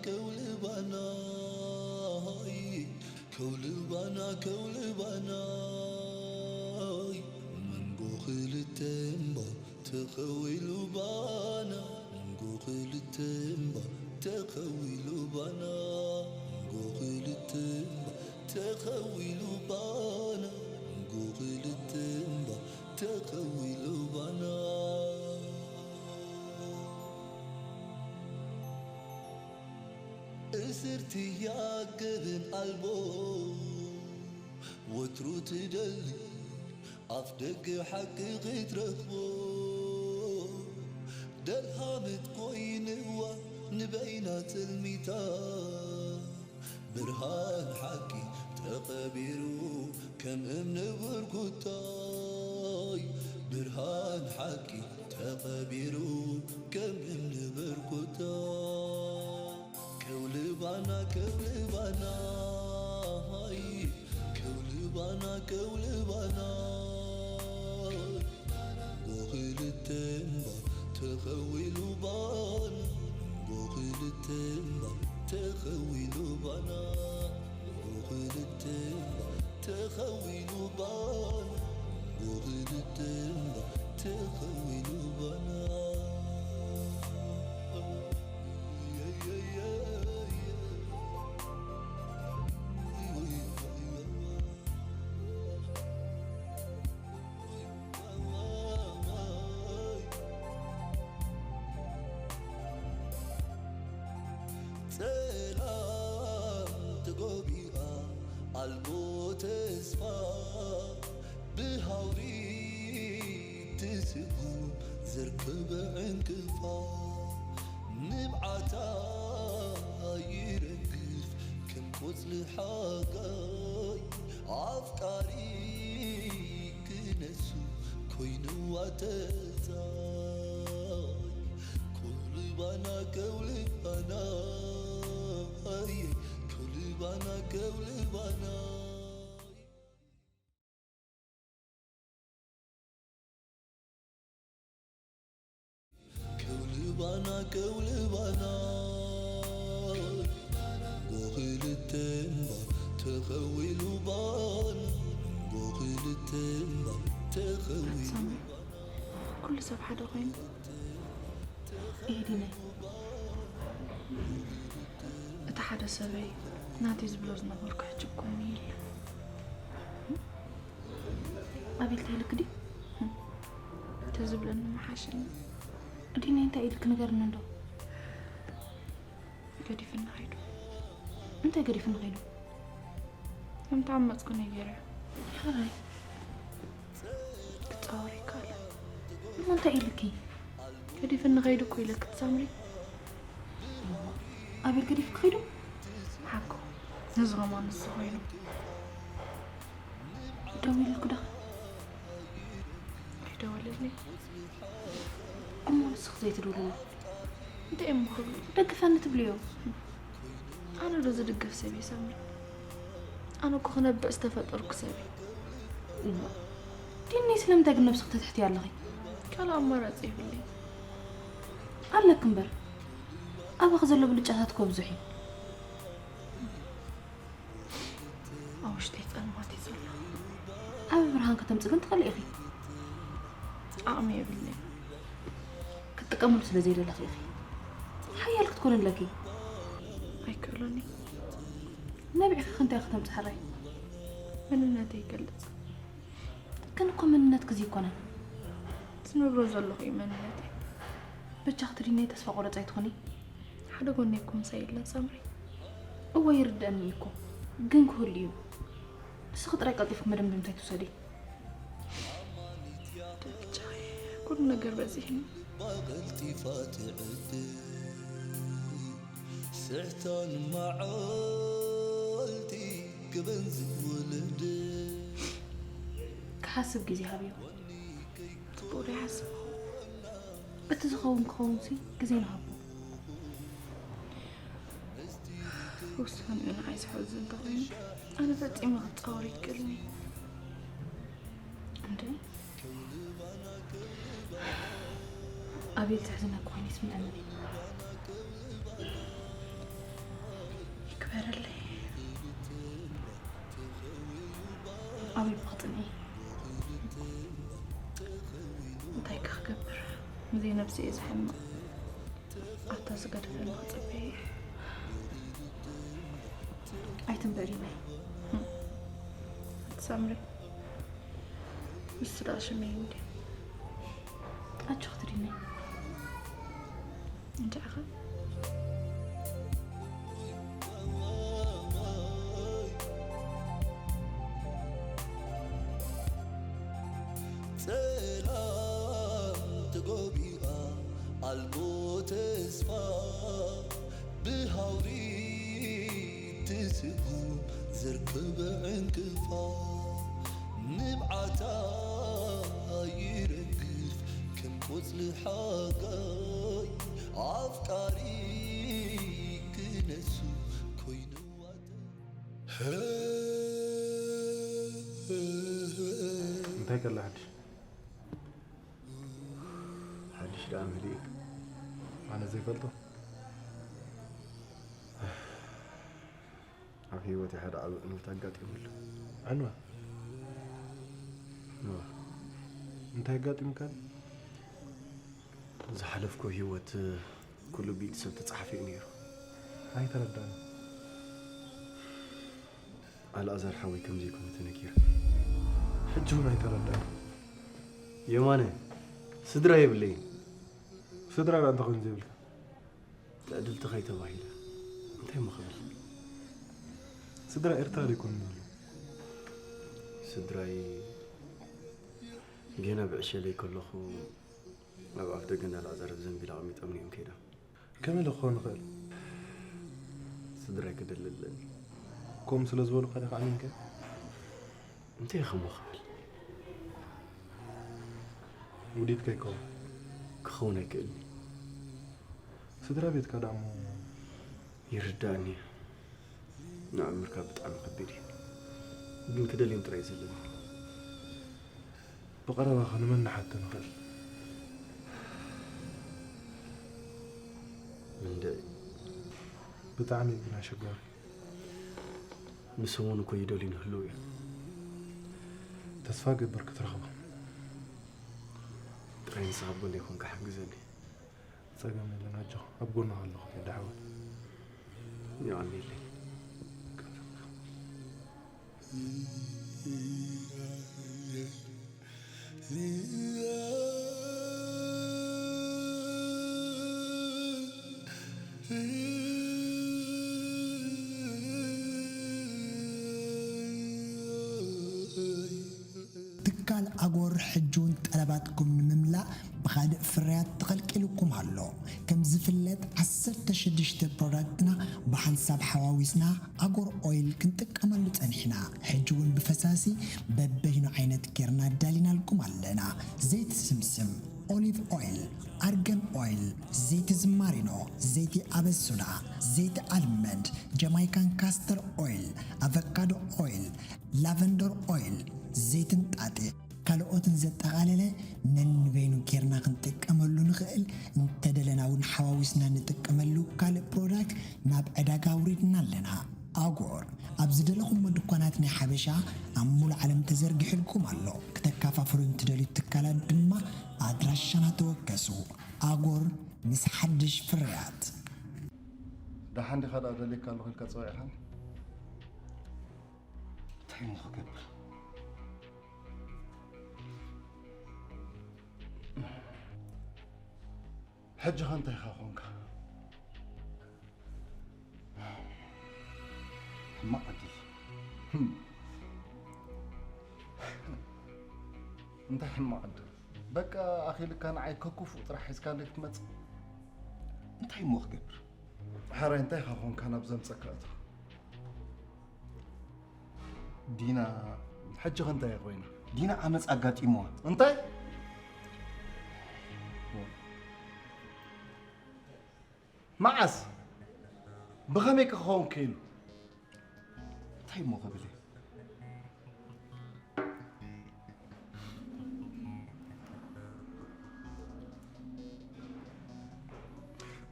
ከውልባናይ ከውልባና ከውልባናይ መንጎ ክልተ እምባ ተኸዊሉ ባና መንጎ ክልተ እምባ ተኸዊሉ ባና መንጎ ክልተ እምባ ተኸዊሉ ባና መንጎ ክልተ እምባ ተኸዊሉ ባና እስርቲ ያገብን ኣልቦ ወትሩ ትደሊ ኣፍ ደገ ሓቂ ክትረኽቦ ደልሃመት ኮይንዋ ንበይና ትልሚታ ብርሃን ሓቂ ተኸቢሩ ከም እምኒ ብርኩታይ ብርሃን ሓቂ ተኸቢሩ ከም እምኒ ብርኩታ ከውልባና ከውልባና ሃይ ከውልባና ከውልባና ጎኽልተ እምባ ተኸዊሉ ባና ጎኽልተ እምባ ተኸዊሉ ባና ጎኽልተ እምባ ተኸዊሉ ባና ጎኽልተ እምባ ተኸዊሉ ባና ጸላም ተጎቢኣ ኣልቦ ተስፋ ብሃውሪ ትስጉም ዘርከበ ዕንቅፋ ንብዓታ ይረግፍ ከም ቆጽሊ ሓጋይ ኣፍቃሪ ክነሱ ኮይንዋ ተጻይ ከውልባና ከውልባና ከውልባና ከውልባና ከውልባና ከውልባና ጎኽልተ እምባ ተኸዊሉ ባና ጎኽልተ እምባ ተኸዊሉ ሳሚ፣ ኩሉ ሰብ ሓደ ኮይኑ። ኤዲነይ፣ እቲ ሓደ ሰበይ ናተይ ዝብሎ ዝነበርኩ ሕጂ እኮ እኒኤ የለን። ኣቤል እንታይ ኢልክ ድዩ? ተዝብለኒ ምሓሸኒ። ዲነይ እንታይ ኢልክ ንገርኒ እንዶ። ገዲፍኒ ኸይዱ። እንታይ ገዲፍኒ ኸይዱ? ከምቲ ዓመፅኩ ነጊረ። ሕራይ። ክፃወር ይከኣል። እሞ እንታይ ኢልኪ? ገዲፍኒ ኸይዱ እኮ ኢለኪ ትሰምዒ? ኣቤል ገዲፉ ክኸይዱ? ሓቁ። ነዚ ኸማን ንሱ ኾይኑ። ደዊሉልኪ ዶ? ኣይደወለለይ። እሞ ንስኺ ዘይትድውልሉ? እንታይ እሞ ክብሉ? ደግፈኒ ትብልዮ? ኣነ ዶ ዝድገፍ ሰብ እየ ሳምሪ? ኣነ እኮ ክነብዕ ዝተፈጠርኩ ሰብ እየ። እሞ ዲኒ ስለምንታይ ግን ነብስኺ ተትሕትያ ኣለኺ? ካልእ ኣማራፂ የብለይ። ኣለኪ እምበር ኣባኺ ዘሎ ብልጫታት እኮ ብዙሕ እዩ። ኣብ ውሽጠይ ጸልማት እዩ ዘሎ። ዓቢ ብርሃን ከተምጽእ ግን ትኽእሊ ኢኺ። ዓቕሚ የብለይን። ክትጥቀመሉ ስለ ዘይደለኺ ኢኺ። ሓያል ክትኮኒ ኣለኪ። ኣይክእሎን እየ። ነቢዕኺ ከ እንታይ ኢኺ ተምጽእ ሕራይ? መንነተይ ይገልጽ። ግን እኮ መንነትኪ እዚ ኣይኮነን። ዝነብሮ ዘለኹ እዩ መንነተይ። በጃኺ ትድይኒ ተስፋ ቆረጽ ኣይትኹኒ። ሓደ ጎነይ እኮ ምሳይ የለን ሳምሪ። እወ ይርደኣኒ እዩ እኮ። ግን ክህሉ እዩ። ንስኺ ጥራይ ቀልጢፍኪ መደምደምታ ኣይትውሰዲ። ደቅቻ ኩሉ ነገር በዚሕኒ። ቀልጢፋ ትዕድል ስሕታን መዓልቲ ክበን ዝወለደ። ክሓስብ ግዜ ሃብዮ። ጽቡቕ ዶ ይሓስብ? እቲ ዝኸውን ክኸውንሲ ግዜ ንሃቦ። ውሳኔኡ ንዓይ ዘሕዝን እንተኾይኑ፣ ኣነ ፈጺመ ክጻወር ኣይክእልን እየ። እንዴ? ኣቤል ዘሕዝነኪ ኮይኑ ይስምዐኒ። በረለይ። ኣበይ ብክጥኒ? እንታይ ከ ክገብር? ዘይነብሲ እየ ዝሕምቕ። ኣብታ ዝገደፈ ንኽጽበየ እየ። ኣይትንበሪኒ። ሳምሪ፣ ንሱ ደኣ ሽመይ እንድዩ። ኣጆኺ ትድኒ። እንጃ ኢኻ። ጸላም ተጎቢኣ ኣልቦ ተስፋ ብሃውሪ ትስጉም ዘርክበ ዕንቅፋ ንብዓታ ይረግፍ ከም ቆጽሊ ሓጋይ ኣፍቃሪ ክነሱ ኮይንዋ እንታይ ከላ ሓድሽ? ሓድሽ ደኣ መሊእ ኣነ ዘይፈልጦ ኣብ ህይወት ሓደ ዓቢ ዕንወት ኣጋጢሙሉ። ዕንወት? እንታይ ኣጋጢሙካ? ዝሓለፍኩ ህይወት ኩሉ ብኢድ ሰብ ተጻሓፊ እዩ ነይሩ። ኣይተረዳን። ኣልኣዛር ሓወይ ከም ዘይኮነ ተነጊሩ። ሕጂ እውን ኣይተረዳን። የማነ፣ ስድራ የብለይን። ስድራ ደኣ እንተኾይኑ ዘይብልካ? ትዕድልቲ ከይተባሂለ እንታይ እሞ ክብል? ስድራ ኤርትራ ዘይኮኑ ዘሎ? ስድራይ ገና ብዕሸለይ ከለኹ ኣብ ኣፍ ደገ እንዳ ኣልኣዛር ብዘንቢል ኣቐሚጦምኒ እዮም ከይዶም። ከመይ ኢለ ክኸውን ይኽእል? ስድራይ ክደሊ ኣለኒ። ከምኡ ስለ ዝበሉኻ ዲኻ ኣሚንካ? እንታይ ኢኻ እሞ ክብል? ውዲት ከይከውን። ክኸውን ኣይክእልን እዩ። ስድራ ቤትካ ደኣ እሞ? ይርዳእኒ እዩ። ንዕምርካ ብጣዕሚ ከቢድ እዩ። ግን ክደልዮም ጥራይ እዩ ዘለኒ። ብቐረባ ከ ንመን ንሓቶ ንኽእል? እንድዒ። ብጣዕሚ እዩ ግን ኣሸጋሪ። ንሶም እውን እኮ ይደልዩኒ ህልው እዮም። ተስፋ እገብር ክትረኽቦም። ጥራይ ንስኻ ኣብ ጎነይ ኮንካ ሓግዘኒ። ጸገም የለን ኣጆኻ ኣብ ጎንኻ ኣለኹ ቴዲ ሓወይ። የቐንየለይ። ትካል ኣጎር ሕጂ እውን ጠለባትኩም ንምምላእ ብኻልእ ፍርያት ተኸልቂሉኩም ኣሎ። ከም ዝፍለጥ ዓሰርተ ሽዱሽተ ፕሮዳክትና ብሓንሳብ ሓዋዊስና ኣጎር ኦይል ክንጥቀመሉ ጸኒሕና። ሕጂ እውን ብፈሳሲ በበይኑ ዓይነት ጌርና ኣዳሊናልኩም ኣለና። ዘይቲ ስምስም፣ ኦሊቭ ኦይል፣ ኣርገን ኦይል፣ ዘይቲ ዝማሪኖ፣ ዘይቲ ኣበሱዳ፣ ዘይቲ ኣልመንድ፣ ጀማይካን ካስተር ኦይል፣ ኣቨካዶ ኦይል፣ ላቨንደር ኦይል፣ ዘይቲ እንጣጢዕ ካልኦትን ዘጠቓለለ ነንበይኑ ጌርና ክንጥቀመሉ ንኽእል እንተደለና እውን ሓዋዊስና ንጥቀመሉ ካልእ ፕሮዳክት ናብ ዕዳጋ ኣውሪድና ኣለና። ኣጎር ኣብ ዝደለኹሞ ድኳናት ናይ ሓበሻ ኣብ ሙሉእ ዓለም ተዘርጊሑልኩም ኣሎ። ክተከፋፍሉ እንትደልዩ ትካላት ድማ ኣድራሻና ተወከሱ። ኣጎር ምስ ሓድሽ ፍርያት። ደሓን ዲኻ ደኣ ደልየካ ኣለኹ ኢልካ ጸዊዕኻኒ? እንታይ እሞ ክገብር? ሕጂ ኸ እንታይ ኢኻ ኾንካ? ሕማቕ ዕድል። እንታይ ሕማቕ ዕድል? በቃ ኣኺልካ ንዓይ ከኩፉእ ጥራሕ ሒዝካለይ ክትመጽእ? እንታይ እሞ ክገብር? ሕራይ እንታይ ኢኻ ኾንካ ናብ ዘምጸካ እቶ? ዲና ሕጂ ኸ እንታይ ኮይና? ዲና ዓመጽ ኣጋጢምዋ። እንታይ? መዓስ? ብኸመይ ክኸውን ክኢሉ? እንታይ እሞ ክብል እየ?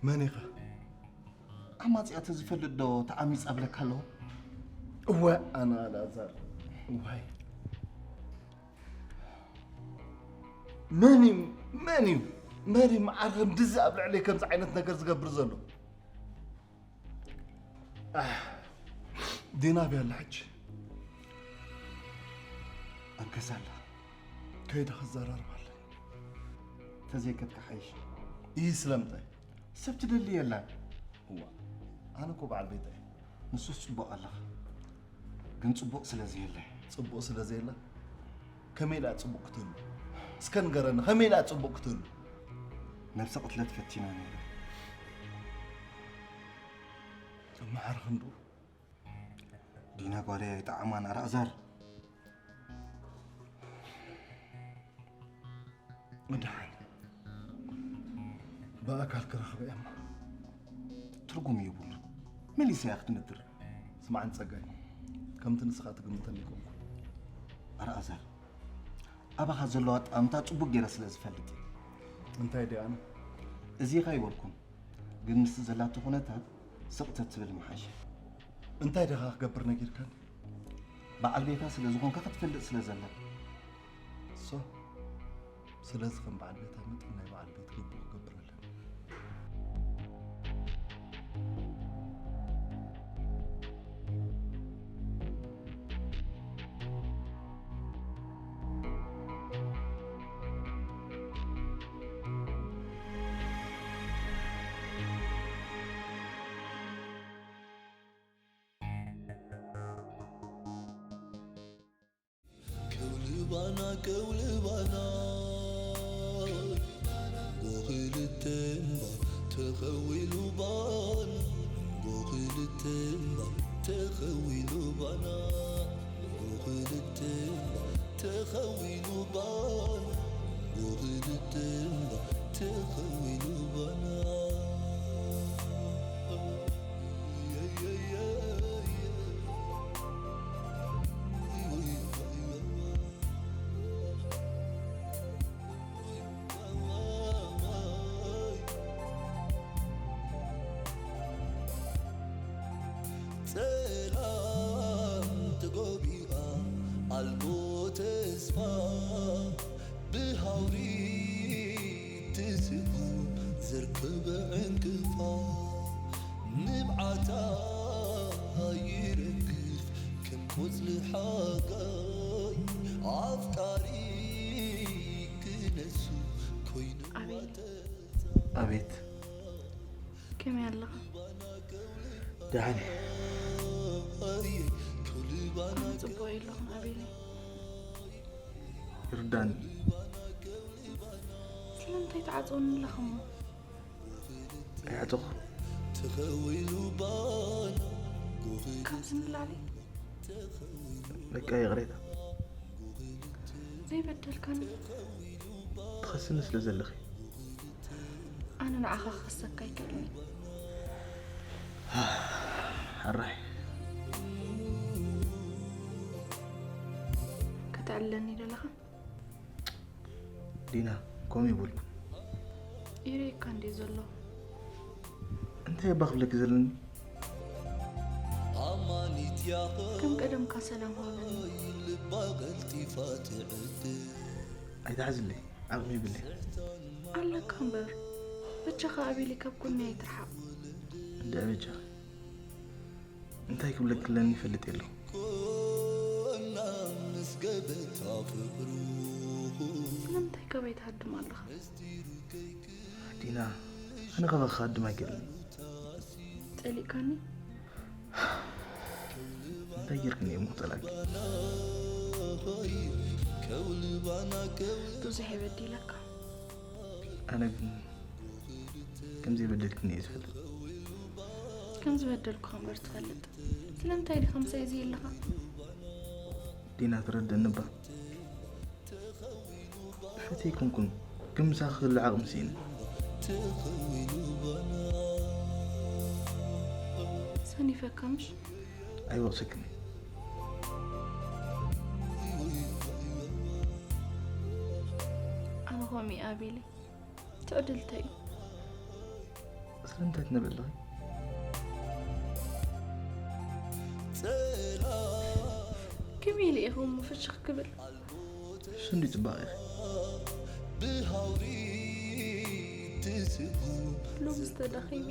መን ኢኻ? ዓማጺኣ ተዝፈልጥ ዶ ተዓሚጻ ብለካ ኣለኹ? እወ ኣነ ኣልኣዛር፣ እዋይ። መን እዩ፣ መን እዩ፣ መን እዩ መዓር ከምድዚ ኣብ ልዕለይ ከምዚ ዓይነት ነገር ዝገብር ዘሎ? ኣህ፣ ዲና ኣበይ ኣላ ሕጂ? ኣብ ገዛ ኣላ። ከይደ ክዘራረብ ኣለኒ። ተዘይከድካ ሓይሽ። ይህ ስለምንታይ? ሰብ ትደሊ የላን። እዋ፣ ኣነ እኮ በዓል ቤታ እየ። ንሱስ ጽቡቕ ኣለኻ። ግን ጽቡቕ ስለ ዘየለ። ጽቡቕ ስለ ዘየለ? ከመይ ኢላ ጽቡቕ ክትህሉ? እስከ ንገረኒ፣ ከመይ ኢላ ጽቡቕ ክትህሉ? ነብሰ ቅትለት ፈቲና ነይራ። መዓር ክንዱ። ዲና ጓለይ ኣይጠዓማን፣ ኣልኣዛር። ደሓን። ብኣካል ክረኽበ እየ እሞ። ትርጉም የብሉን። መሊሳ እያ ክትምድር። ስማዕን ጸጋይ፣ ከምቲ ንስኻ ትግምተኒ ኣይኮንኩን። ኣልኣዛር፣ ኣባኻ ዘለዎ ኣጠማምታ ጽቡቕ ገይረ ስለ ዝፈልጥ እየ። እንታይ ደኣ ኣነ? እዚኻ ኣይበልኩን፣ ግን ምስቲ ዘላቶ ኩነታት ስቕ ተትብል ምሓሸ። እንታይ ዲኻ ክገብር ነጊርካኒ? በዓል ቤታ ስለ ዝኾንካ ክትፈልጥ ስለ ዘለካ። ሶ፣ ስለዚ ከም በዓል ቤታ መጠን ናይ በዓል ቤት ግቡእ ክገብር ኣለኒ። ከውልባና ከውልባና ጎኽልተ እምባ ተኸዊሉ ባና ጎኽልተ እምባ ተኸዊሉ ባና ጎኽልተ እምባ ተኸዊሉ ባና ጎኽልተ እምባ ተኸዊሉ ባና። ጸላም ተጎቢኣ ኣልቦ ተስፋ ብሃውሪ ትስጉም ዘርከበ ዕንቅፋ ንብዓታ ይረግፍ ከም ቆጽሊ ሓጋይ ኣፍቃሪ ክነሱ ኮይኑ ኣቤል። ኣቤት። ከመይ ኣለኻ? ደሓን እየ። ጽቡቕ የለኹን ኣቤለይ። ይርዳኒ። ስለምንታይ ትዓጽወኒ ኣለኻ እሞ? ኣይዓጸኹ። ካብዚ ንላዕሊ? በቃ ይቕሬታ። ዘይበደልካኒ። ትኸስኒ ስለ ዘለኺ። ኣነ ንዓኻ ክኸሰካ ኣይክእልን። ሕራይ። ከተዕልለኒ ደለኻ? ዲና፣ ከምኡ ይብልኩ። ይርእየካ እንድየ ዘለኹ። እንታይ እባ ክብለኪ ዘለኒ? ከም ቀደምካ ሰላም ሃበኒ። ኣይትሓዝለይ፣ ዓቕሚ የብለይ። ኣለካ እምበር፣ በጃኻ ኣቤለይ ካብ ጎነይ ኣይትርሓቕ። እንዳ በጃኺ። እንታይ ክብለኪ ኣለኒ ይፈልጥ የለኹ። ኮና ምስ ገበታ ፍቕሩ ስለምንታይ ካባይ ትሃድም ኣለኻ? ዲና፣ ኣነ ካባኺ ክሃድም ኣይክእልን። ጸሊእካኒ? እንታይ ጌርክኒ እሞ ጸላእኪ? ብዙሕ እየ በዲለካ። ኣነ ግን ከም ዘይበደልክኒ እየ ዝፈልጥ። ከም ዝበደልኩኻ እምበር ትፈልጥ። ስለምንታይ ዲኻ ምሳይ እዚ ኣለኻ? ዲና፣ ትረድእኒ እባ። ብሕተይ ኣይኮንኩን፣ ግን ምሳኺ ክህሉ ዓቕሚ ስኢነ። ሰኒፈካ ምሽ? ኣይወቕሰክን እየ። ኣነ ከምኡ እየ ኣቤለይ። ትዕድልተይ እዩ። ስለምንታይ ትነብሪ ኣለኺ? ከመይ ኢለ ኢኹም ፍሽኽ ክብል? ሽንዲ ጽባቐ ኢኺ። ሎምስ ተዳኺመ።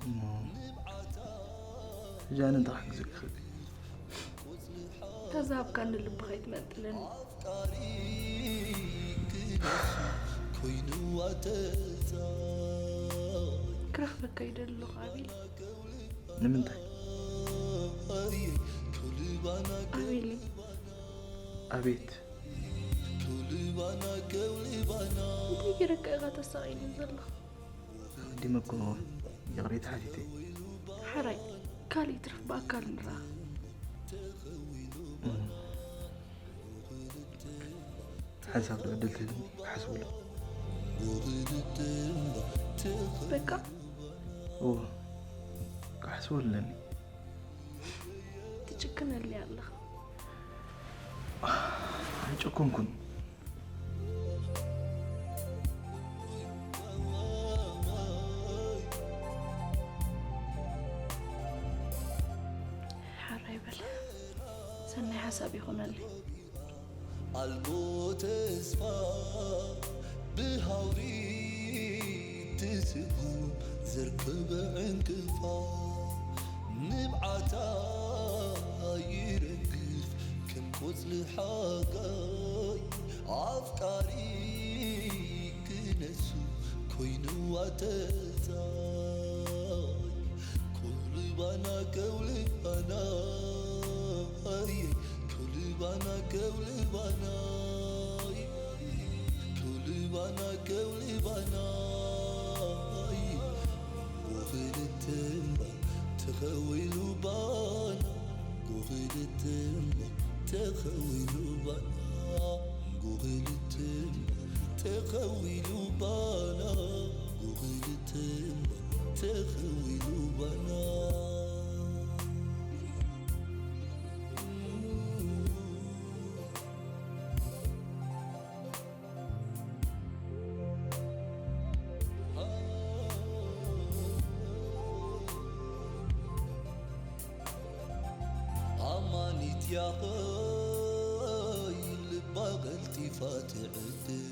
እሞ ሕጂ ኣነ እንታይ ክሕግዘኪ ክእል? ተዛብካ ንልብኻ ኣይትመጥለኒ። ክረኽበካ ይደሊ ኣለኹ ኣቤል። ንምንታይ? ኣቤል፣ ኣቤት። እንታይ ገይረካ ኢኻ ተሳቒኒ ዘለኻ? ኣቐዲመ እኮ ይቕሬታ ሓቲተ። ሓራይ፣ ካልእ ይትረፍ ብኣካል ንራኸብ። ሓንሳብ ዶ ዕድል ትህብኒ ክሓስበሉ? በቃ እወ፣ ክሓስበሉ ኣለኒ። ትጭክነለይ ኣለኻ። ኣይጨኮንኩን። ሓራይ በል፣ ሰናይ ሓሳብ ይኹነለይ። ኣልቦ ተስፋ ብሃውሪ ትስጉም ዘርከበ ዕንቅፋ ንብዓታ ይረግፍ ከም ቆጽሊ ሓጋይ ኣፍቃሪ ክነሱ ኮይንዋ ተጻይ ኩልባና ከውልባና ኣየ ኩልባና ከውልባና ኩልባና ከውልባና ኣየ ጎኽልተምባ ተኸዊሉ ባና ጎኽልተምባ ተኸዊሉ ባና ጎኽልተምባ ተኸዊሉ ባና ጎኽልተምባ ተኸዊሉ ባና ኣማኒት ያኸይ ልባ ቀልጢፋ ትዕድል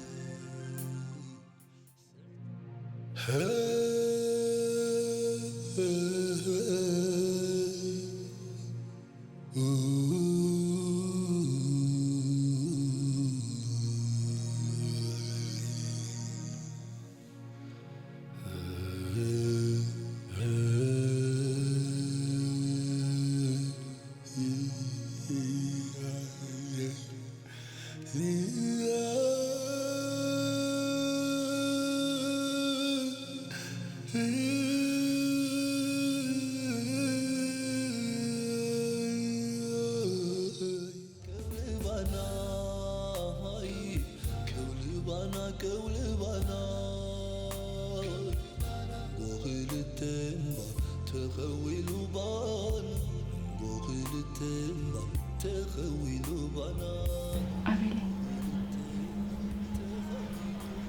ኣቤለይ፣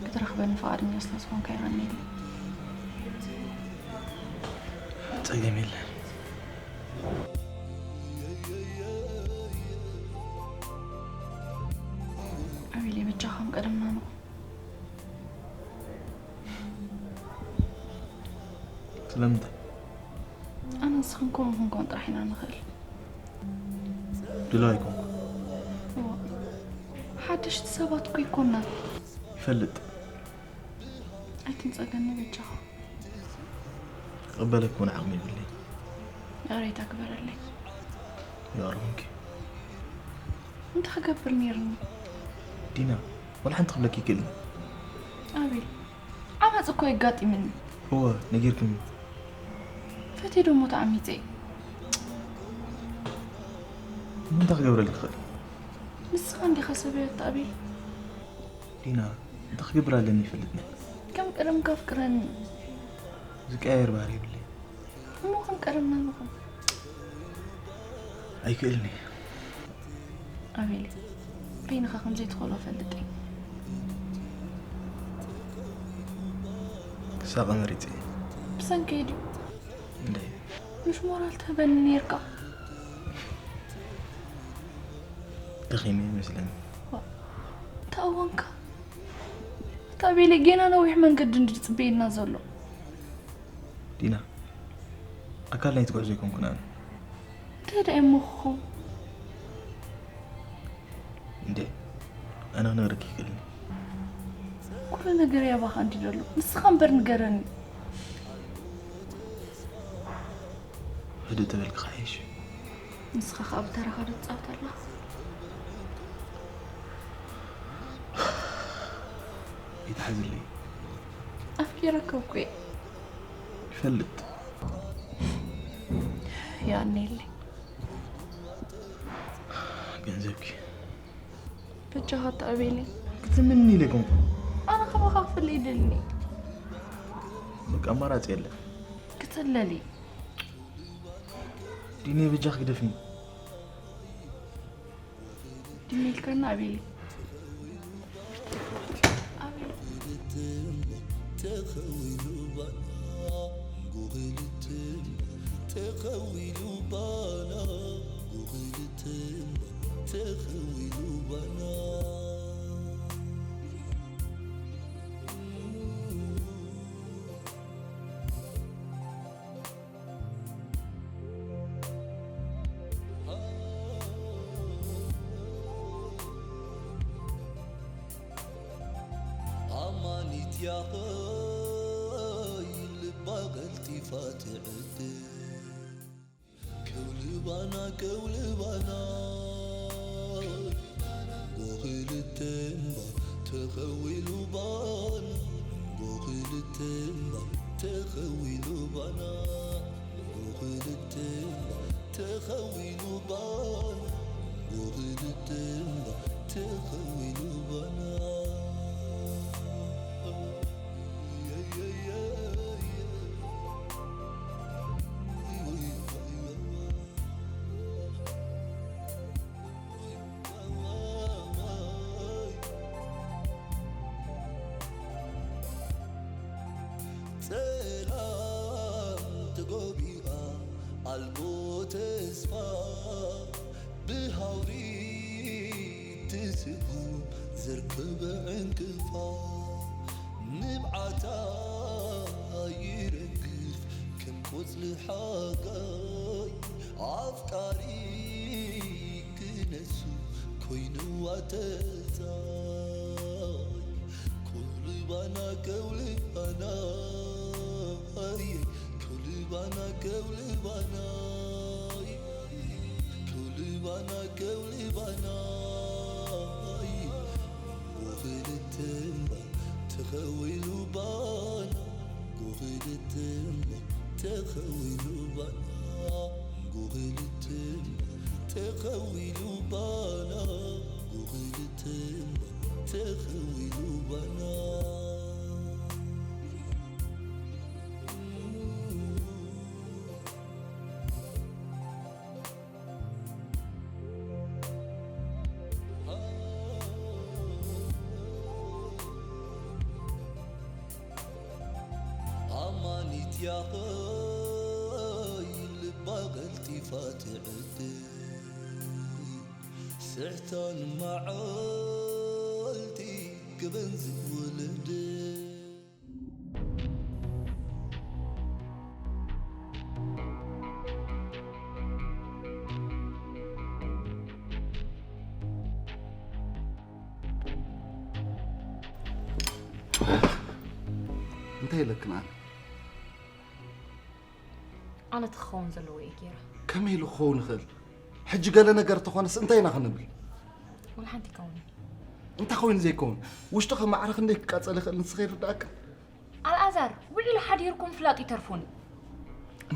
ክትረኽበኒ ፍቓደኛ ስለ ዝኾንካ የቐንየለይ። ጸገም የለን። ኣቤለይ፣ በጃኻ ከም ቀደምና ንኹን። ስለምንታይ? ኣነ ንስኽን ከምኡ ክንከውን ጥራሕ ኢና ንኽእል። ድሉው ኣይኮንኩን። እዋ፣ ሓደሽቲ ሰባት እኮ ኣይኮናን። ይፈልጥ። ኣይትንጸገኒ በጃኻ። ክቕበለኪ እውን ዓቕሚ የብለይ። ይቕሬታ ግበረለይ። ይቕረ ኮንኪ። እንታይ ክገብር ነይርኒ? ዲና፣ ወላ ሓንቲ ክብለኪ ይክእል። ኣቤል፣ ዓመፅ እኮ የጋጢምኒ። እወ፣ ነጊርክኒ። ፈትየ ደሞ ተዓሚፀ። እንታይ ክገብረልኪ ክእል? ንስኻ እንዲኻ ሰበይ ኣታ ኣቤል። ዲና፣ እንታይ ክገብር ኣለኒ ይፈልጥኒ። ከም ቀደምካ ኣፍቅረኒ። ዝቀያየር ባህሪ የብለይ። እሞ ከም ቀደምና ንኹን። ኣይክእልን እየ። ኣቤል፣ በይንኻ ከም ዘይትኽእሎ ፈልጥ እየ። ክሳቐ መሪጸ እየ። ብሰንከይ ድዩ? እንደ ምሽ ሞራል ትህበኒ ነይርካ። ደኺመ ይመስለኒ። እንታይ እዋንካ? እታ ቤለ ጌና ነዊሕ መንገዲ እንዲ ዝፅበየና ዘሎ። ዲና፣ ኣካል ናይቲ ጉዕዞ ኣይኮንኩን ኣነ። እንታይ ደኣ እሞ ክኸውን? እንዴ፣ ኣነ ክነግረኪ ይክእልኒ። ኩሉ ነገር ያባኻ እንዲ ዘሎ ንስኻ እምበር ንገረኒ። ህድእ ተበልኪ ክሓይሽ። ንስኻ ከዓ ብተራኻ ዶ ትፃወት ኣለኻ? ይትሓዝለይ። ኣፍቂረካ እኮ እየ። ይፈልጥ። ያኔለይ ገንዘብኪ በጃኻ ተቐበለኒ። ክትምኒ ኢለ ይኮንኩ። ኣነ ካባኻ ክፍለ ይደልኒ። በቃ ኣማራፂ የለን። ክትለሊ ዲኒ በጃኺ ግደፍኒ። ድሚልከና ኣቤሊ ኣቤሊ ኣማኒት ያኸይ ልባ ቀልጢፋ ትዕድል ከውልባና ከውልባና ጎኽልተ እምባ ተኸዊሉ ባና ጎኽልተ እምባ ተኸዊሉ ባና ጎኽልተ እምባ ተኸዊሉ ባና ጎኽልተ እምባ ተኸዊሉ ባና ጸላም ተጎቢኣ ኣልቦ ተስፋ ብሃውሪ ትስጉም ዘርከበ ዕንቅፋ ንብዓታ ይረግፍ ከም ቆጽሊ ሓጋይ ኣፍቃሪ ክነሱ ኮይንዋ ተዛይ ከውልባና ከውልባና ከውልባና ከውልባና ከውልባና ከውልባና ጎኽልተ እምባ ተኸዊሉ ባና ጎኽልተ እምባ ተኸዊሉ ባና ጎኽልተ እምባ ተኸዊሉ ባና ጎኽልተ እምባ ተኸዊሉ ባና ኣማኒት ያኸይ ልባ ቀልጢፋ ትዕድል ስሕታን መዓልቲ ገበን ዝወለደ እንታይ ኢለክን ኣነ? ኣነ እቲ ክኸውን ዘለዎ እየ ገይረ። ከመይ ኢሉ ክኸውን ይኽእል? ሕጂ ገለ ነገር ተኾነስ እንታይ ኢና ክንብል? ወላ ሓንቲ ይከውን እዩ። እንታይ ኮይኑ ዘይከውን? ውሽጥኺ ማዕረ ክንደይ ክቃጸል ይኽእል ንስኺ ይርዳእክን? ኣልኣዛር ውዒሉ ሓዲርኩም ፍላጥ ይተርፉን።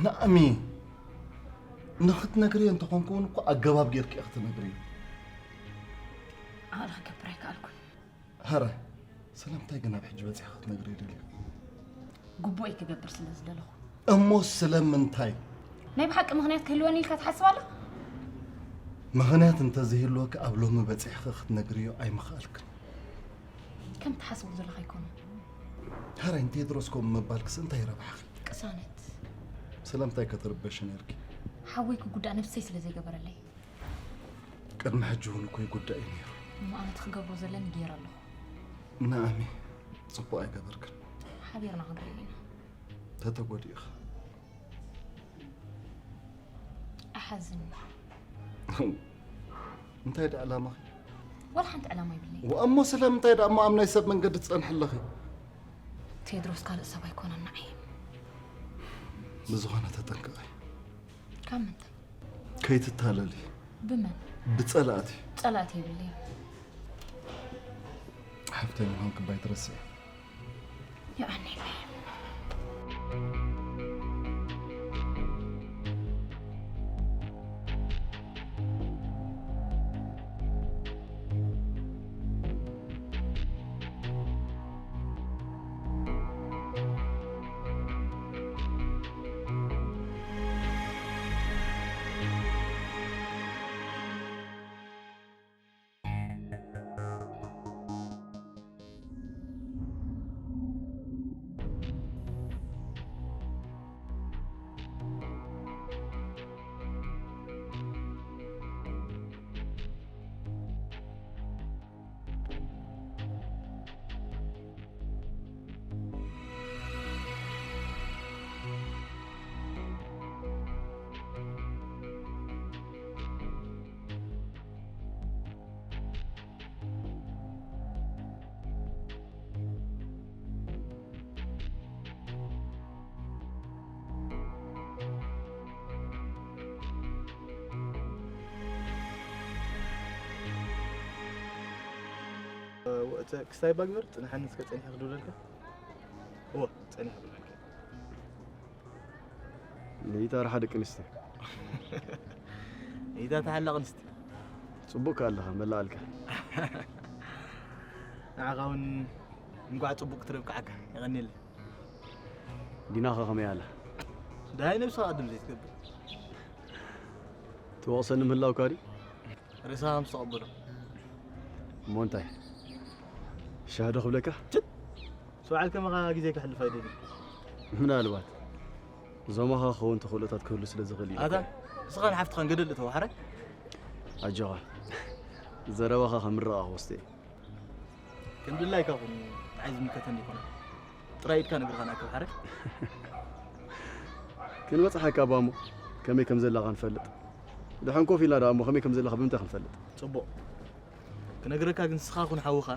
ናእሚ ንኽትነግርዮ እንተኾንኩ እውን እኮ ኣገባብ ጌርኪ ኢኺ ክትነግርዮ። ኣነ ክገብር ኣይከኣልኩን። ሀረ ስለምንታይ ግን ኣብ ሕጂ በፂሕኺ ክትነግርዮ ደሊኺ? ግቡእይ ክገብር ስለ ዝደለኹ። እሞ ስለምንታይ? ናይ ብሓቂ ምኽንያት ክህልወኒ ኢልካ ትሓስብ ኣለኻ? ምኽንያት እንተዘይህልወኪ ኣብ ሎሚ በፂሕኺ ክትነግርዮ ኣይምኽኣልክን። ከም ትሓስቡ ዘለኻ ኣይኮነን። ሀረ ንቴድሮስ ከምኡ ምባልክስ እንታይ ረብሓኺ? ቅሳነት። ስለምንታይ ከ ትርበሺ ነይርኪ? ሓወይ ክጉዳእ ነብሰይ ስለ ዘይገበረለይ። ቅድሚ ሕጂ እውን እኮ ይጉዳእ እዩ ነይሩ። እሞ ኣነ እቲ ክገብሮ ዘለኒ ገይረ ኣለኹ። ንኣሚ፣ ጽቡቕ ኣይገበርክን። ሓቢርና ክንሪኦ ኢና። ተተጎዲእኻ። ኣሓዝኒ። እንታይ ደኣ ዕላማኺ? ወላ ሓንቲ ዕላማ የብለይ። ወኣሞ ስለምንታይ ደኣ እሞ ኣብ ናይ ሰብ መንገዲ ትጸንሒ ኣለኺ? ቴድሮስ ካልእ ሰብ ኣይኮነን ንዓይ። ብዝኾነ ተጠንቀቒ። ካብ ምንታይ? ከይትታለሊ። ብመን? ብጸላእቲ። ጸላእቲ የብለይ። ሓፍተይ ምዃንኪ ባይትረስዒ። የቐንየለይ። ክስታይ ባግበር ጽንሓኒ እስከ ጸኒሐ ክድውለልካ። እወ፣ ጸኒሐ ክድውለልካ። ንይታ ረሓ ደቂ ኣንስትዮ። ንይታ ተሓላቕ ኣንስቲ። ጽቡቕ ከኣ ኣለኻ፣ መላኣልካ። ንዓኻ እውን እንቋዕ ጽቡቕ ክትረብክዓካ። የቐንየለይ። ዲናኸ ከመይ ኣላ? ደሃይ ነብስኻ ቅድም ዘይትገብር። ትወቕሰኒ ምህላውካ ድዩ? ርእስኻ ከም ዝተቐበሎ። እሞ እንታይ? ሻሂ ዶ ክብለካ? ችት! ሰውዓል ከማኻ ግዜ ከሕልፍ ኣይደልን። ምናልባት ዞማኻ ክኸውን ተኽእሎታት ክህሉ ስለ ዝኽእል እዩ። ኣታ፣ ንስኻን ሓፍትኻን ገደል እተው፣ ሓራይ? ኣጆኻ። ዘረባኻ ከም ምርቓ ክወስዶ እየ። ከም ድላይካ ኩን፣ ንዓይ ዝምልከተኒ ኣይኮነን። ጥራይ ኢድካ ንእግርኻ ንኣክብ፣ ሓራይ? ክንበጽሓካ እባ እሞ፣ ከመይ ከም ዘላኻ ንፈልጥ። ድሓን ኮፍ ኢልና ደኣ እሞ፣ ከመይ ከም ዘላኻ ብምንታይ ክንፈልጥ? ጽቡቕ። ክነግረካ ግን ንስኻ ኩን ሓውኻ፣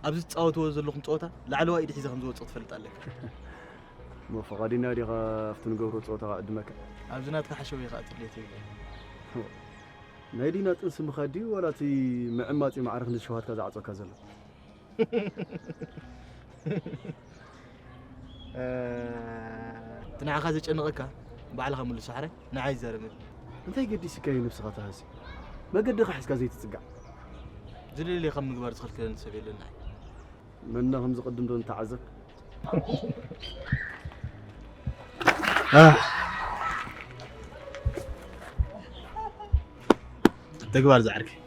ኣብዚ ትጻወትዎ ዘለኹም ጸወታ፣ ላዕለዋይ ኢድ ሒዘ ከም ዝወጽእ ክትፈልጥ ኣለካ። እሞ ፈቓዲና ዲኻ ኣብቲ ንገብሮ ጸወታ ክዕድመካ? ኣብዚ ናትካ ሓሸውየ ከኣ ጥልየት የብለይን። ናይ ዲና ጥንሲ ምኻድ ድዩ ዋላ እቲ ምዕማጺ ማዕረ ክንዲ ሸውሃትካ ዝዓጾካ ዘሎ? እ፣ እቲ ንዓኻ ዘጨንቐካ ባዕልኻ ምልሶ፣ ሓራይ ንዓይ ኣይዛረብን። እንታይ ገዲስካዮ ነብስኻ ተሃሲ? መገድኻ ሒዝካ ዘይትጽጋዕ? ዝደለየ ካብ ምግባር ዝኽልክለኒ ሰብ የለን ንዓይ። መና ከም ዝቕድም ዶ ንተዓዘብ? ኣህ። ተግባር ዝዓርከይ።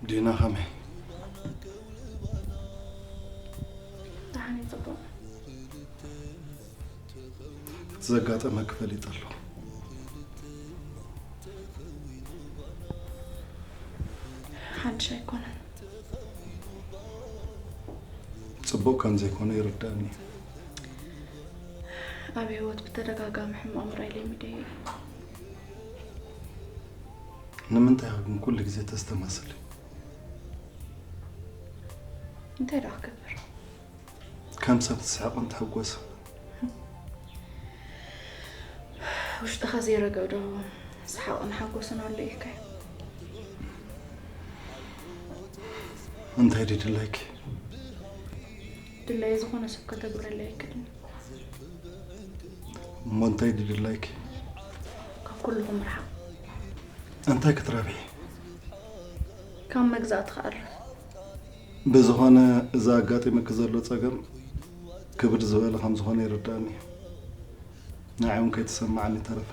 ዲና ከመይ? ደሓን እየ፣ ጽቡቕ። እቲ ዘጋጠመኪ ፈሊጠ ኣለኹ። ሓድሽ ኣይኮነን። ጽቡቕ ከም ዘይኮነ ይርዳእኒ እዩ። ኣብ ህይወት ብተደጋጋሚ ሕማቕ ምርኣይ ለሚደ እየ። ንምንታይ ኢኺ ግን ኩሉ ግዜ ተስተማስሊ? እንታይ ደኣ ክገብር? ከም ሰብ ትስሕቕን ትሕጎስን። ውሽጥኻ ዘይረግእ ዶ ሰሓቕን ሓጎስን ኣሎ ኢልካ? እንታይ ድዩ ድላይኪ? ድላየ ዝኾነ ሰብ ከተግብረለይ ኣይክእልን። እሞ እንታይ ድዩ ድላይኪ? ካብ ኩልኹም ርሓቕ። እንታይ ክትረብሒ? ካብ መግዛእቲ ክኣርፍ። ብዝኾነ፣ እዚ ኣጋጢሙኪ ዘሎ ጸገም ክብድ ዝበለ ከም ዝኾነ ይርዳእኒ እዩ። ንዓይ እውን ከይተሰማዓኒ ተረፈ።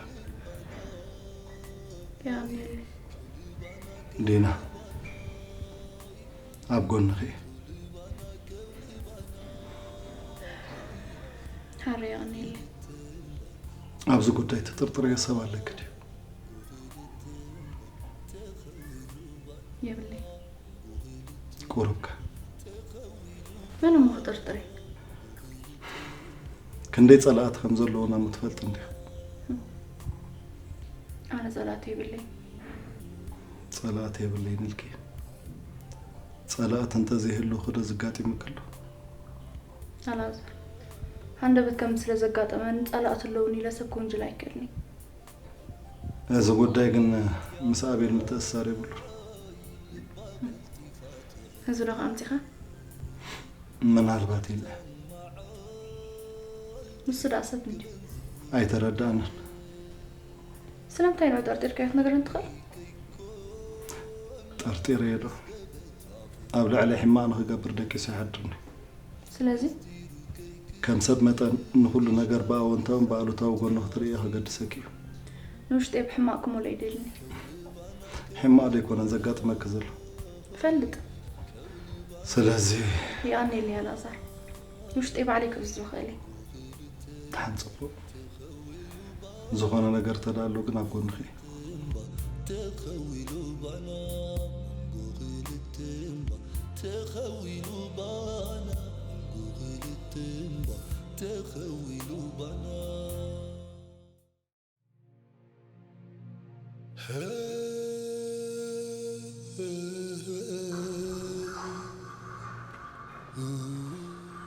የቐንየለይ። ዲና፣ ኣብ ጎንኺ እየ። ሓረ የቐንየለይ። ኣብዚ ጉዳይ ትጥርጥርዮ ሰብ ኣለኪ ድዩ? የብለይ። ቁሩብካ። መን እሞ ክጥርጥር እየ? ክንደይ ጸላእቲ ከም ዘለዉና እሞ ትፈልጢ እንዲኺ። ኣነ ጸላእቲ የብለይ። ጸላእቲ የብለይን ኢልኪ። ጸላእቲ እንተዘይህልውኺ ዶ ዘጋጢሙኪ ኣሎ? ኣልኣዛር፣ ሃንደበት ከምዚ ስለ ዘጋጠመኒ ጸላእቲ ኣለዉኒ ኢለ ሰብ ክውንጅል ኣይክእልን እየ። እዚ ጉዳይ ግን ምስ ኣቤል ምትእስሳር የብሉን። እዚ ዶ ከ ኣምጺኻ? ምናልባት ኢለ። ንሱ ደኣ ሰብ እንድዩ። ኣይተረዳእናን። ስለምንታይ ንዑ ጠርጢርካዮ ክትነግረኒ ትኽእል? ጠርጢረዮ ዶ? ኣብ ልዕሊ ሕማቕ ንኽገብር ደቂሱ ይሓድርኒ። ስለዚ? ከም ሰብ መጠን ንኹሉ ነገር ብኣወንታውን ብኣሉታዊ ጎኑ ክትርእዮ ከገድሰኪ እዩ። ንውሽጠይ ብሕማቕ ክመልኦ ይደልኒ። ሕማቕ ዶ ኣይኮነን ዘጋጥመኪ ዘሎ? እፈልጥ። ስለዚ? የቐንየለይ ኣልኣዛር። ንውሽጠይ ባዕለይ ክእዝዞ እኽእል እየ። ደሓን ጽቡቕ። ዝኾነ ነገር ተዳሎ ግን ኣብ ጎንኺ እየ። ተኸዊሉ ባና ጎኽልትምባ ተኸዊሉ ባና ጎኽልትምባ ተኸዊሉ ባና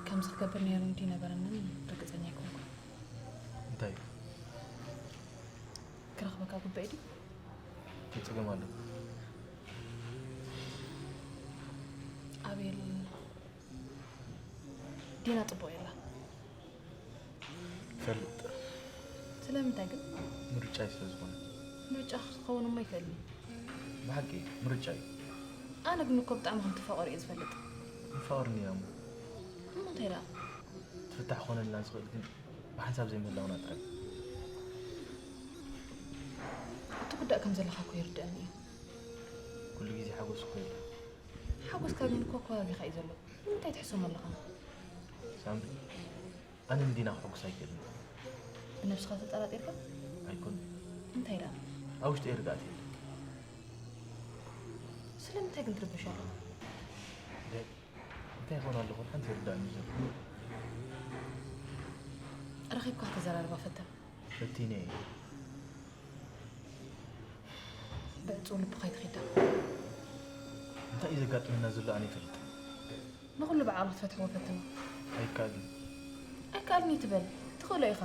ከምዚ ክገብር ነይሩ እንዲ ነበረንን ርግጸኛ ኣይኮንኩን። እንታይ? ክረኽበካ ግቡእ ድዩ? እንታይ ጸገም ኣሎ? ኣቤል፣ ዲና ጽቡቕ የላ። ይፈልጥ። ስለምንታይ ግን? ምርጫይ ስለ ዝኾነ። ምርጫ ክኸውን እሞ ይፈልኒ። ብሓቂ ምርጫ እዩ። ኣነ ግን እኮ ብጣዕሚ ከም ትፋቐሩ እየ ዝፈልጥ። ንፋቐር እኒና እሞ። እሞ እንታይ ደኣ? ትፍታሕ ክኾነልና ዝኽእል ግን ብሓንሳብ ዘይምህላውና ጥራይ። ትጉዳእ ከም ዘለኻ እኮ ይርድኣኒ እዩ። ኩሉ ግዜ ሓጎስ እኮ የለን። ሓጎስካ ግን እኮ ከባቢኻ እዩ ዘሎ። ንምንታይ ትሕስም ኣለኻ? ሳምሪ፣ ኣነ ንዲና ክሕጉስ ኣይክእልን። ብነብስኻ ተጠራጢርካ? ኣይኮን። እንታይ ደኣ? ኣብ ውሽጠይ ርግኣት የለን። ስለምንታይ ግን ትርብሽ ኣለኻ? እንታይ ይኾን ኣለኹ? ሓንቲ ይርዳእኒ ዘሎ። ረኺብካ ተዘራርባ ፈተን። ፈቲነ እየ። ብዕጹው ልብኻ ኣይትኺዳ። እንታይ እዩ ዘጋጥመና ዘሎ ኣነ ይፈልጥ። ንኹሉ ብዓቕሊ ክትፈትሕዎ ፈትኑ። ኣይከኣልን። ኣይከኣልን እዩ ትበል። ትኽእሎ ኢኻ።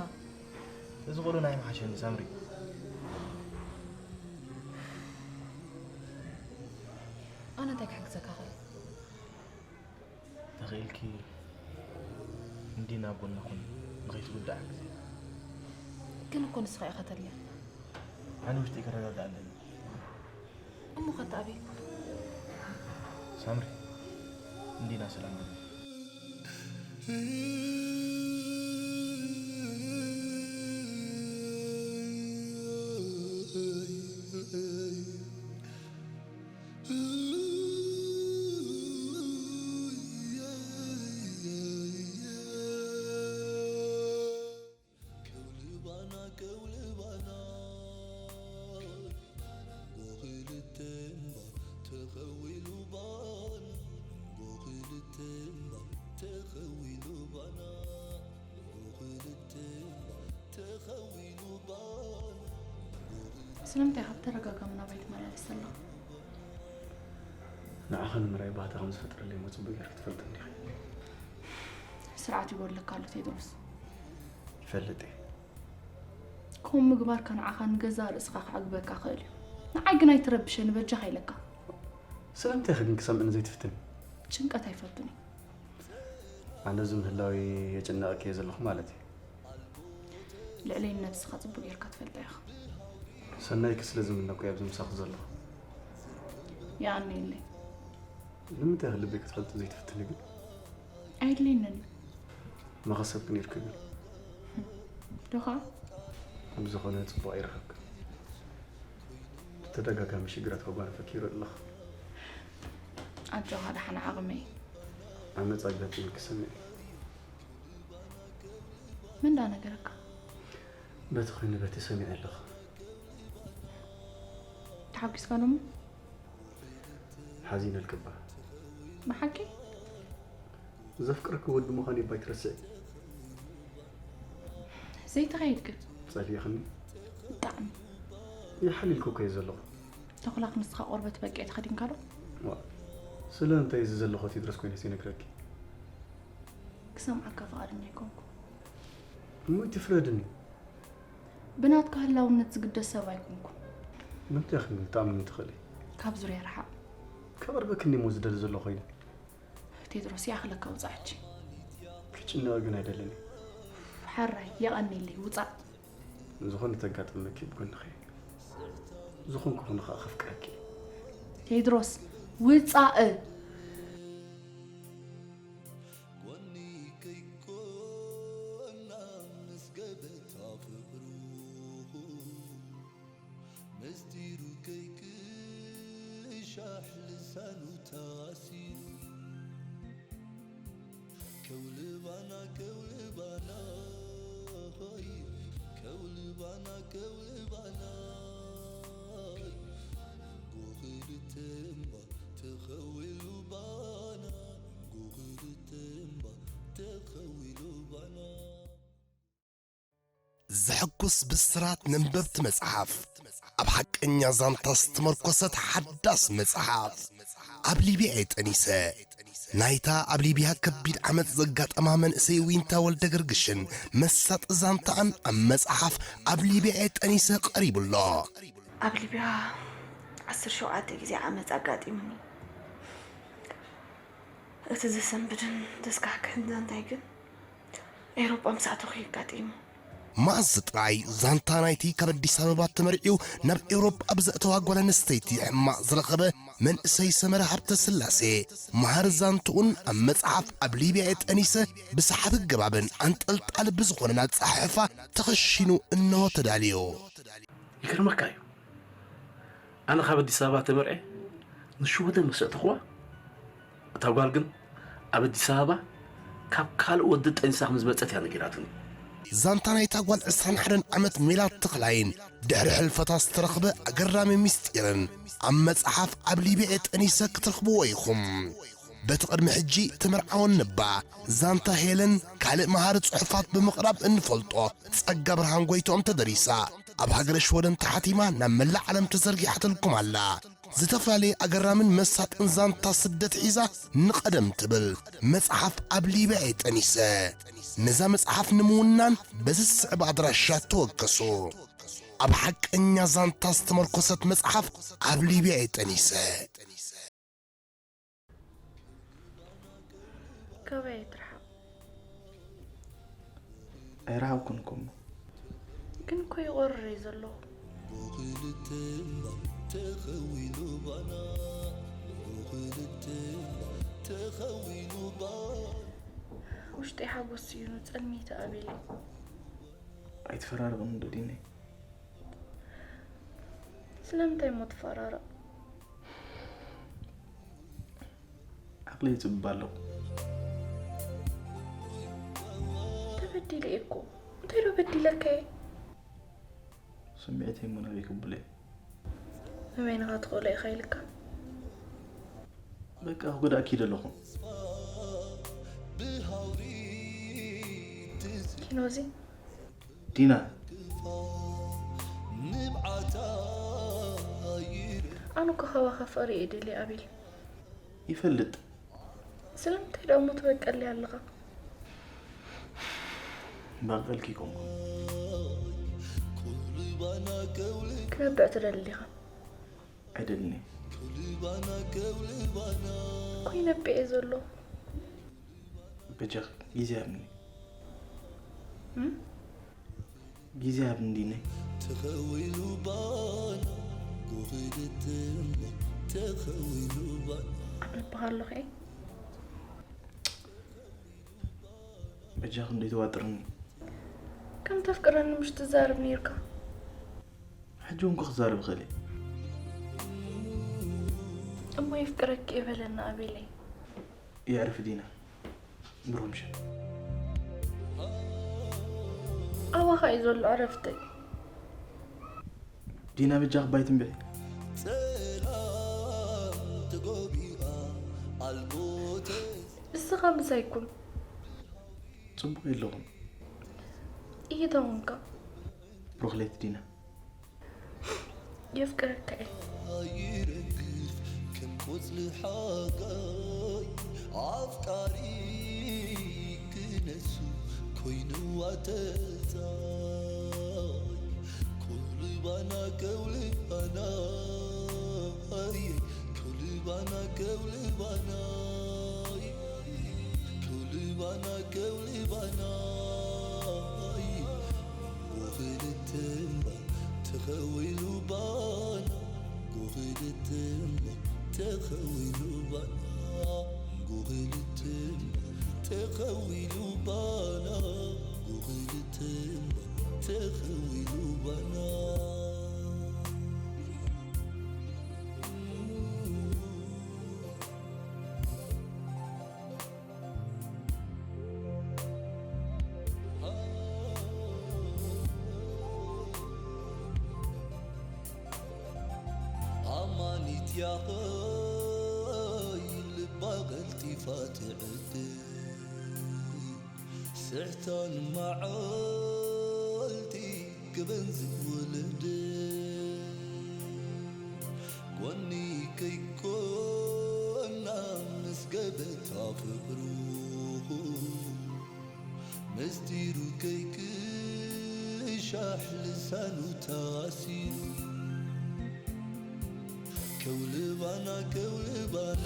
እዚ ቁልዑ ናይ ምሓሸኒ ሳምሪ። ኣነ እንታይ ክሕግዘካ ክእል? ተኽኢልኪ እንዲ ናብ ጎና ኩኒ፣ ንኸይትጉዳእ ሓግዚ። ግን እኮ ንስኻ ኢኻ ተድልያ። ኣነ ውሽጢ ክረጋጋእ ኣለኒ። እሞ ኸ ኣበይ? ሳምሪ፣ እንዲና ሰላም በሉ። ስለምንታይ ካብ ተረጋጋሚ ናባይ ትመላለስ ዘለኻ? ንዓኺ ንምርኣይ ባህታ ከም ዝፈጥረለይ እሞ ጽቡቕ ጌርኪ ትፈልጢ እንዲኺ። እሱ ስርዓት ይጎድለካ ኣሎ ቴድሮስ። ይፈልጥ እየ። ከምኡ ምግባርካ ንዓኻ ንገዛእ ርእስኻ ከዕግበካ ይኽእል እዩ። ንዓይ ግን ኣይትረብሸኒ በጃኻ ኢለካ። ስለምንታይ ኢኺ ግን ክሰምዕኒ ዘይትፍትኒ? ጭንቀት ኣይፈቱን እየ። ኣነ እዚ ምህላወይ የጨንቐኪ እየ ዘለኹ ማለት እዩ። ልዕለይ ንነብስኻ ጽቡቕ ጌርካ ትፈልጣ ኢኻ። ሰናይኪ ስለ ዝምነኩ እየ ኣብዚ ምሳኺ ዘለኹ። የቐንየለይ። ንምንታይ ኢኺ ልበይ ክትፈልጢ ዘይትፍትኒ ግን? ኣየድልየንን እዩ። መኸሰብኪ ነይርኪ ግን? ዶ ኸዓ? ብዝኾነ ጽቡቕ ኣይረኸብክን። ብተደጋጋሚ ሽግራት ከጓንፈኪ ይርኢ ኣለኹ። ኣጆኻ ደሓን ዓቕመይ። ዓመጽ ኣጋጢሙኪ ሰሚዐ። መን ዳ ነገረካ? በቲ ኮይኑ በቲ ሰሚዐ ኣለኹ። ተሓጒስካ ዶ እሞ? ሓዚነልኪ እባ። ብሓቂ? ዘፍቅረኪ ወዲ ምዃነይ እባ ኣይትረስዒ። ዘይተኻየድ ግን? ጸሊእኽኒ? ብጣዕሚ። ይሓልልኪ እኮ እየ ዘለኹ። ተኹላ ክንስኻ ቆርበት በቂዕ ተኸዲንካ ዶ? ዋ፣ ስለምንታይ እዚ ዘለኹ ቴድሮስ ኮይነ ዘይነግረኪ? ክሰምዓካ ፍቓደኛ ኣይኮንኩ። እሞ ኣይትፍረድኒ። ብናትካ ህላውነት ዝግደስ ሰብ ኣይኮንኩ። ምንታይ ኢኺ ግን ክትኣምንኒ ትኽእሊ? ካብ ዙርያ ርሓቕ። ከቕርበኪ እሞ ዝደሊ ዘለኹ ኮይነ። ቴድሮስ ይኣኽለካ ውጻእ ሕጂ። ክጭነቕ ግን ኣይደልን እየ። ሓራይ የቐንየለይ ውጻእ። ዝኾነ ተጋጠመኪ ብጎንኺ እየ። ዝኾንኩ ኹን ኸዓ ከፍቅረኪ እየ። ቴድሮስ ውጻእ። ጎኒ ከይኮና ምስ ገበታ ፍቅሩ ምስጢሩ ከይቅሻሕ ልሳኑ ታሲሩ ከውልባና ከውልባና ሆይ ከውልባና ከውልባና ጎኽልተ እምባ ተኸዊሉ ባና ጎኽልተ እምባ ተኸዊሉ ባና ዘሐጉስ ብስራት ነንበብቲ መጽሓፍ፣ ኣብ ሓቀኛ ዛንታ ዝተመርኮሰት ሓዳስ መጽሓፍ። ኣብ ሊብያ እየ ጠኒሰ። ናይታ ኣብ ሊብያ ከቢድ ዓመጽ ዘጋጠማ መንእሰይ ዊንታ ወልደገርግሽን መሳጢ ዛንታኣን ኣብ መጽሓፍ ኣብ ሊብያ እየ ጠኒሰ ቀሪቡ ኣሎ። ኣብ ሊብያ ዓሰርተ ሸውዓተ ግዜ ዓመጽ ኣጋጢሙኒ። እቲ ዘሰንብድን ዘስካሕክሕን ዛንታይ ግን ኤውሮጳ ምስ ኣተኹ እዩ ኣጋጢሙ። መኣዝ ጥራይ ዛንታ ናይቲ ካብ ኣዲስ ኣበባ ተመርዕዩ ናብ ኤውሮጳ ብዘእተዋ ጓል ኣንስተይቲ ሕማቕ ዝረኸበ መንእሰይ ሰመረ ሃብተስላሴ መሃር ዛንትኡን ኣብ መጽሓፍ ኣብ ሊብያ እየ ጠኒሰ ብሰሓቢ ኣገባብን ኣንጠልጣሊ ብዝኾነን ኣጸሓሕፋ ተኸሺኑ እንሆ ተዳልዩ። ይገርመካ እዩ ኣነ ካብ ኣዲስ ኣበባ ተመርዐ ንሽወደን መሰጥኽዋ እታ ጓል ግን ኣብ ኣዲስ ኣበባ ካብ ካልእ ወዲ ጠኒሳ ከም ዝመጸት እያ ነጊራትኒ። ዛንታ ናይታ ጓል ዕስራን ሓደን ዓመት ሜላት ተኽላይን ድሕሪ ሕልፈታ ዝተረኽበ ኣገራሚ ምስጢርን ኣብ መጽሓፍ ኣብ ሊብያ ጠኒሰ ክትረኽብዎ ኢኹም። በቲ ቅድሚ ሕጂ ተመርዓወኒ እባ ዛንታ ሄለን ካልእ መሃሪ ጽሑፋት ብምቕራብ እንፈልጦ ጸጋ ብርሃን ጎይትኦም ተደሪሳ ኣብ ሃገረ ሽወደን ተሓቲማ ናብ መላእ ዓለም ተዘርጊሓትልኩም ኣላ። ዝተፈላለየ ኣገራምን መሳጥን ዛንታ ስደት ሒዛ ንቐደም ትብል መጽሓፍ ኣብ ሊብያ እየ ጠኒሰ። ነዛ መጽሓፍ ንምውናን በዚ ዝስዕብ ኣድራሻ ተወከሱ። ኣብ ሓቀኛ ዛንታ ዝተመርኮሰት መጽሓፍ ኣብ ሊብያ እየ ጠኒሰ። ካበይ ኣይትርሓቕ። ኣይረሃብኩን እኮ እሞ። ግን እኮ ይቆርር እዩ ዘለኹ። ብኽልተ እምባ ተኸዊሉ ባና ብኽልተ እምባ ተኸዊሉ ባና ውሽጠይ ሓጎስ እዩ ንጸልሚቲ ኣቤለይ። ኣይትፈራርቕኒ እንዶ ዲነይ። ስለምንታይ እሞ ትፈራረቕ? ዓቕለይ ይጽብብ ኣለኹ። ተበዲለ እየ እኮ። እንታይ ዶ በዲለካ እየ? ስምዒተይ እሞ ናበይ ክብሎ እየ? ንበይንኻ ትኽእሎ ኢኻ ኢልካ። በቃ ክጎድኣኪ ይደለኹ። ኪኖዚ ዲና ኣነ እኮ ካባኻ ፍቕሪ እየ ደልየ ኣቤል። ይፈልጥ። ስለምንታይ ደኣ እሞ ትበቀለይ ኣለኻ? እምበኣር ቀልኪ ይኮንኩ። ክነብዕ ትደሊ ዲኻ? ኣይደልን እየ። እኮ ይነብዕ እየ ዘሎ። በጃኽ ግዜ ሃብኒ። እም? ግዜ ሃብኒ ዲነይ። ተኸዊሉ ባና ጉኺልትማ ተኸዊሉ ባና ኣብ ልብኻ ኣለኹ እየ። በጃኽ እንዶ ይተዋጥርኒ። ከም ተፍቅረኒ ምሽ ትዛረብ ነይርካ። ሕጂ እውን ክዛረብ እኽእል እየ። እሞ የፍቅረኪ እየ በለና ኣቤለይ። የዕርፊ ዲና። ብሩህ ምሸት። ኣባኻ እዩ ዘሎ ዕረፍተይ። ዲና በጃኽ ባይ ትንብዒ። ጸላም ተጎቢኣ ኣልቦተ ንስኻ ምሳይ ኩን። ጽቡቕ የለኹን። እይተውንካ። ብሩኽ ለይቲ ዲና። የፍቅረካ እየ። ይረግፍ ከም ቆጽሊ ሓጋይ ኣፍቃሪ ክነሱ ኮይንዋ ተጻይ ኮልባና ከውልባና ኣየ ኮልባና ከውልባና ከውልባና ከውልባና ኣየ ጎኽልትምባ ተኸዊሉ ባና ጎኽልትምባ ተኸዊሉ ባና ጎኽልትምባ ተኸዊሉ ባና ጎኽልትምባ ተኸዊሉ ባና ኣማኒት ያኸይ ልባ ቀልጢፋ ትዕድል ስሕታን መዓልቲ ክበን ዝወለደ ጎኒ ከይኮና ምስ ገበታ ፍቕሩ ምስጢሩ ከይቅሻሕ ልሳኑ ታሲሩ ከውልባና ከውልባና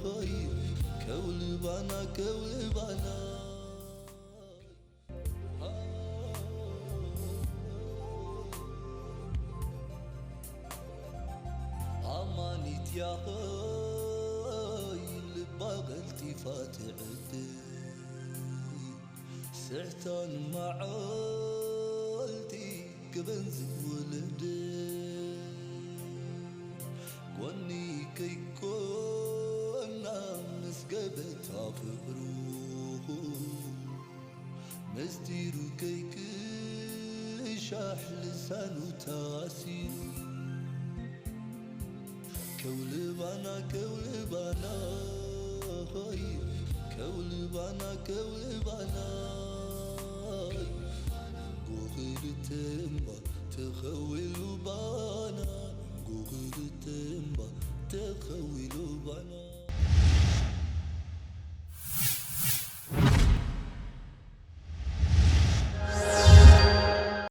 ሆይ ከውልባና ከውልባና ኣማኒት ያኸይ ልባ ቀልጢፋ ትዕድል ስሕታን መዓልቲ ክበን ዝወለደ ጎኒ ከይኮና ምስ ገበታ ፍቕሩ ምስጢሩ ከይቅሻሕ ልሳኑ ታሲሩ ከውልባና ከውልባና ሆይ ከውልባና ከውልባና ጎኽልትምባ ተኸዊሉ ባና ጎኽልትምባ ተኸዊሉ ባና